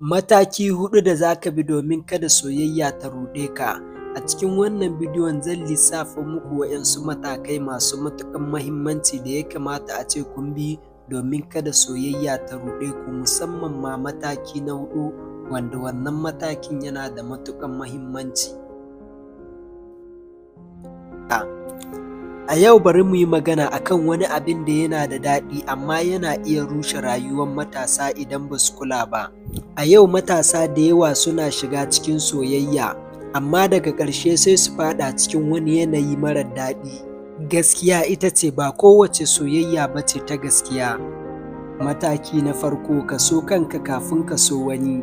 Mataki huɗu da za ka bi domin kada soyayya ta ruɗe ka. A cikin wannan bidiyon zan lissafa muku waɗansu matakai masu matuƙar mahimmanci da ya kamata a ce kun bi domin kada soyayya ta ruɗe ku, musamman ma mataki na huɗu, wanda wannan matakin yana da matuƙar mahimmanci. A yau bari mu yi magana a kan wani abin da yana da daɗi amma yana iya rushe rayuwar matasa idan ba su kula ba. A yau matasa da yawa suna shiga cikin soyayya, amma daga ƙarshe sai su faɗa cikin wani yanayi marar daɗi. Gaskiya ita ce ba kowace soyayya ba ce ta gaskiya. Mataki na farko, ka so kanka kafin ka so wani.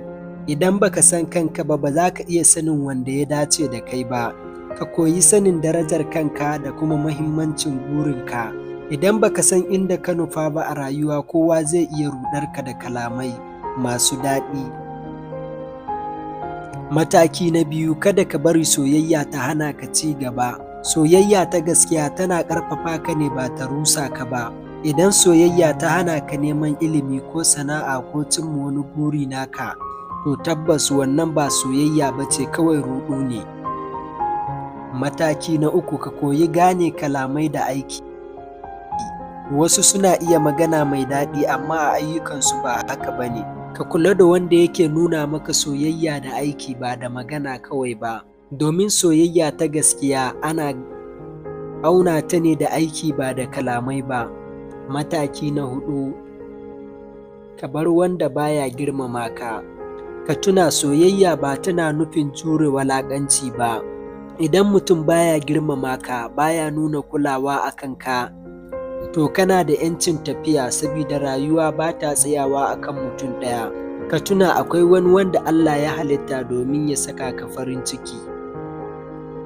Idan ba ka san kanka ba, ba za ka iya sanin wanda ya dace da kai ba. Ka koyi sanin darajar kanka da kuma mahimmancin burinka. Idan ba ka san inda ka nufa ba a rayuwa, kowa zai iya ruɗarka da kalamai masu daɗi. Mataki na biyu, kada ka bari soyayya ta hana ka ci gaba. Soyayya ta gaskiya tana ƙarfafa ka ne, ba ta rusa ka ba. Idan soyayya ta hana ka neman ilimi ko sana'a ko cimma wani buri naka, to tabbas wannan ba soyayya ba ce, kawai ruɗu ne. Mataki na uku, ka koyi gane kalamai da aiki. Wasu suna iya magana mai daɗi amma a ayyukansu ba haka ba ne. Ka kula da wanda yake nuna maka soyayya da aiki, ba da magana kawai ba. Domin soyayya ta gaskiya ana auna ta ne da aiki, ba da kalamai ba. Mataki na huɗu, ka bar wanda baya girmama ka. Ka tuna, soyayya ba tana nufin jure walaƙanci ba. Idan mutum baya girmama ka, baya nuna kulawa a kanka, to kana da 'yancin tafiya, saboda rayuwa ba ta tsayawa akan mutum ɗaya. Ka tuna akwai wani wanda Allah ya halitta domin ya saka ka farin ciki.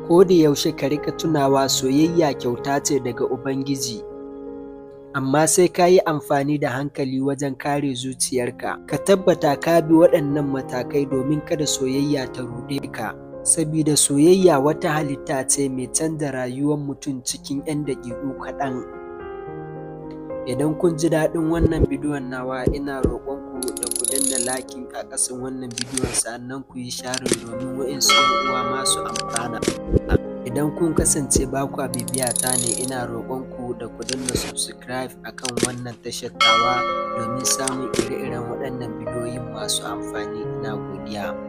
Ko da yaushe ka riƙa tunawa, soyayya kyauta ce daga Ubangiji, amma sai ka yi amfani da hankali wajen kare zuciyarka. Ka tabbata ka bi waɗannan matakai domin kada soyayya ta ruɗe ka. Sabida soyayya wata halitta ce mai canza rayuwar mutum cikin 'yan daƙiƙu kaɗan. Idan kun ji daɗin wannan bidiyon nawa, ina roƙonku da ku danna liking a ƙasan wannan bidiyon, sannan ku yi sharing domin waɗansu 'yan uwa ma su amfana. Idan kun kasance ba kwa bibiya ta ne, ina roƙonku da ku danna subscribe akan wannan tashar tawa domin samun ire-iren waɗannan bidiyoyin masu amfani. Ina godiya.